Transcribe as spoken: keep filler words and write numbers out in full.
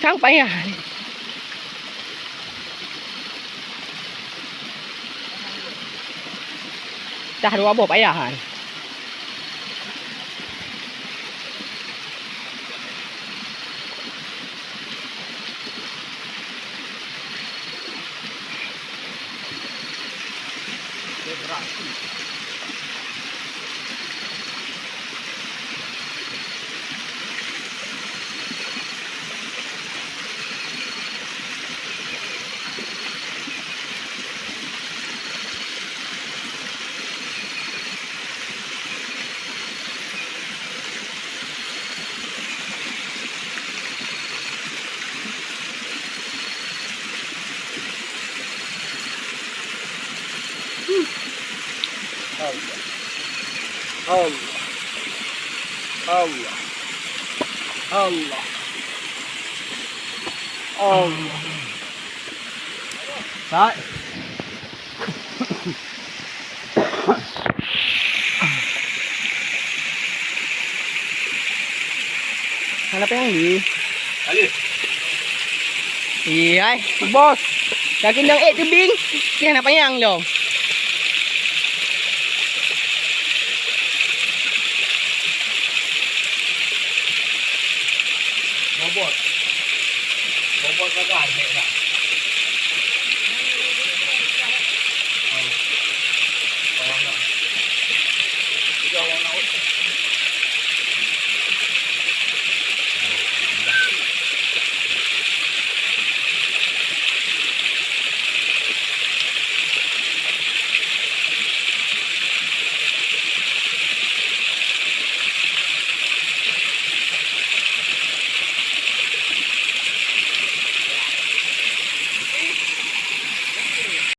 Sang payah. Dah dua boh payah kan. Allah. Allah. Allah. Allah. Allah. Sai. Hana panyang ni. Alih. Iya, bos. Kaki nang eh tebing, dia hana panyang dong. Bobot. Bobot gagah, naik dah.